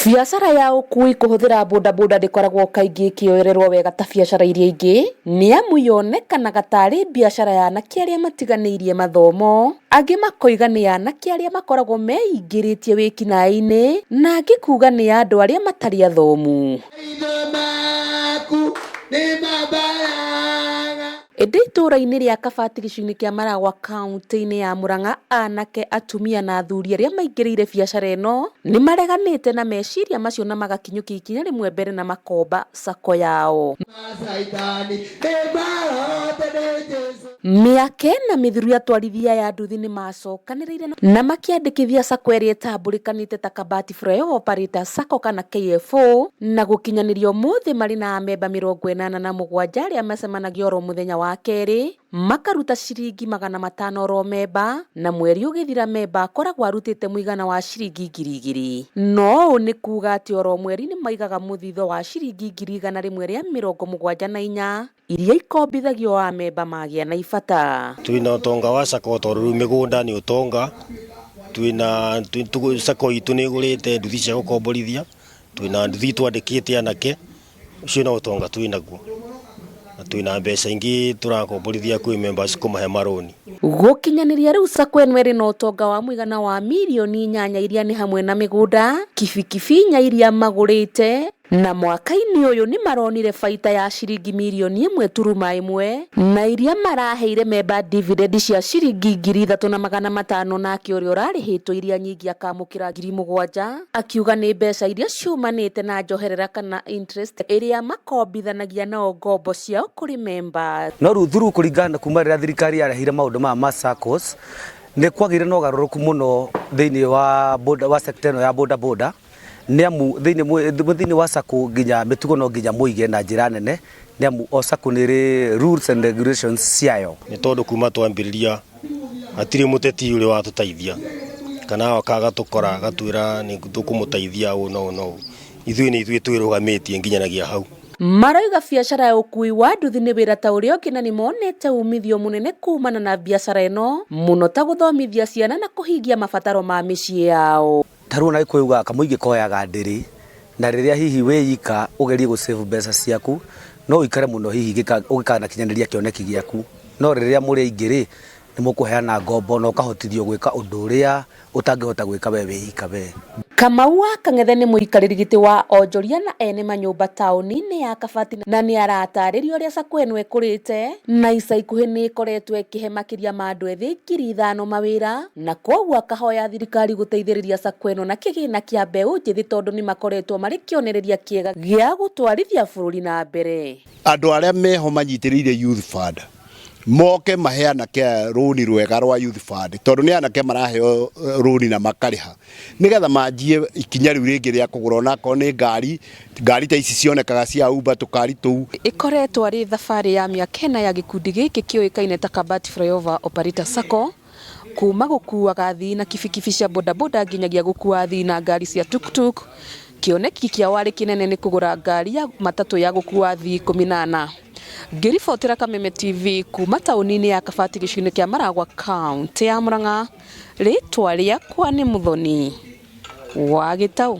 Biacara ya ũkui kũhũthĩra bodaboda ndĩkoragwo kaingĩ ĩkĩoererwo wega ta biacara iria ingĩ, nĩ amu yonekanaga tarĩ biacara ya anake arĩa matiganĩirie mathomo, angĩ makoiga nĩ anake arĩa makoragwo meingĩrĩtie wĩkinaĩ-inĩ, na angĩ kuga nĩ ya andũ arĩa matarĩ athomu. Ĩndĩ itũũra-inĩ rĩa Kabati gĩcigo-inĩ kĩa Maragwa kaũntĩ-inĩ ya Murang'a, anake, atumia na athuri arĩa maingĩrĩire biacara ĩno nĩ mareganĩte na meciria macio na magakinyũkia ikinya rĩmwe mbere na makomba sacco yao. Mĩaka ĩna mĩthiru atwarithia aya a nduthi nĩ macokanĩrĩire na makĩandĩkithia sacco ĩrĩa ĩtambũrĩkanĩte ta Kabati Flyover Operators Sacco kana KFO, na gũkinyanĩria ũmũthĩ marĩ na amemba 87 arĩa macemanagia oro mũthenya wa kerĩ, makaruta ciringi 500 oro memba, na mweri ũgĩthira memba akoragwo arutĩte mũigana wa ciringi 2000. No ũũ nĩ kuga atĩ oro mweri nĩ maigaga mũthithũ wa ciringi 174,000 iria ikombithagio amemba magĩa na ibata. Twina ũtonga wa sacco tondũ rĩu mĩgũnda nĩ ũtonga, twina sacco itũ nĩ ĩgũrĩte nduthi cia gũkomborithia, twina nduthi twandĩkĩte anake, ũcio no ũtonga twĩnaguo, na twĩna mbeca ingĩ tũrakomborithia kwĩ members kũmahe marũni. Gũkinyanĩria rĩu sacco ĩno ĩrĩ na ũtonga wa mũigana wa mirioni 8 iria nĩ hamwe na mĩgũnda, kibikibi inya iria magũrĩte, na mwaka-inĩ ũyũ nĩ maronire baita ya ciringi mirioni 1.1 na iria maraheire memba dividend cia ciringi 3,500, nake ũrĩa ũrarĩhĩtwo iria nyingĩ akamũkĩra 7,000, akiuga nĩ mbeca iria ciumanĩte na njoherera kana interest ĩrĩa makombithanagia nao ngombo ciao kũrĩ memba. No rĩu through kũringana na kuma rĩrĩa thirikari yarehire maũndũ maya ma SACCOs, nĩ kwagĩire na ũgarũrũku mũno thĩinĩ wa boda, wa sector ĩno ya boda boda, nĩ amu thĩinĩ wa SACCO nginya mĩtugo no nginya mũige na njĩra nene, nĩ amu o SACCO nĩ ĩrĩ rules and regulations ciayo. Nĩ tondũ kuma twambĩrĩria hatirĩ mũteti ũrĩ watũteithia kana oka agatũkora agatwĩra nĩ tũkũmũteithia ũũ na ũũ na ũũ. Ithuĩ nĩ ithuĩ twĩrũgamĩtie nginyanagia hau. Maroiga biacara ya ũkui wa nduthi nĩ wĩra ta ũrĩa ũngĩ na nĩ monete umithio mũnene kumana na biacara ĩno, mũno ta gũthomithia ciana na kũhingia mabataro ma mĩciĩ yao. Ta rĩu ona Gĩkũyũ ugaga kamũingĩ koyaga ndĩrĩ, na rĩrĩa hihi wĩ ika ũgerie gũ save mbeca ciaku, no ũikare mũno hihi ũgĩkanakinyanĩria kĩoneki gĩaku, no rĩrĩa mũrĩ aingĩ rĩ, nĩ mũkũheana ngombo na ũkahotithio gwĩka ũndũ ũrĩa ũtangĩhota gwĩka we wĩ ika we. Kamau wa Kang'ethe nĩ mũikarĩri gĩtĩ wa onjoria na ene manyũmba taũni-inĩ ya Kabati na nĩ aratarĩria ũrĩa sacco ĩno ĩkũrĩte na ica ikuhĩ nĩ ĩkoretwo ĩkĩhe makĩria ma andũ ethĩ 5,000 mawĩra, na koguo akahoya thirikari gũteithĩrĩria sacco ĩno na kĩgĩna kĩa mbeũ njĩthĩ tondũ nĩ makoretwo marĩ kĩonereria kĩega gĩa gũtwarithia bũrũri na mbere. Andũ arĩa meho manyitĩrĩire Youth Fund moke mahe anake aya rũni rwega rwa Youth Fund, tondũ nĩ anake maraheo rũni na makarĩha, nĩgetha manjie ikinya rĩu rĩngĩ rĩa kũgũra onakorwo nĩ ngari, ngari ta ici cionekaga cia Uber, tũkari tũu. Ĩkoretwo arĩ thabarĩ ya mĩaka 4 ya gĩkundi gĩkĩ kĩũĩkaine ta Kabati Flyover Operator Sacco, kuma gũkuaga athii na kibikibi cia bodaboda nginyagia gũkua athii na ngari cia tuktuk. Kĩoneki kĩao arĩ kĩnene nĩ kũgũra ngari ya matatũ ya gũkua athii 14. Ngĩribotera Kameme TV kuma taũni-inĩ ya Kabati gĩcigo-inĩ kĩa Maragwa kaũntĩ ya Murang'a, rĩtwa rĩakwa nĩ Muthoni wa Gĩtaũ.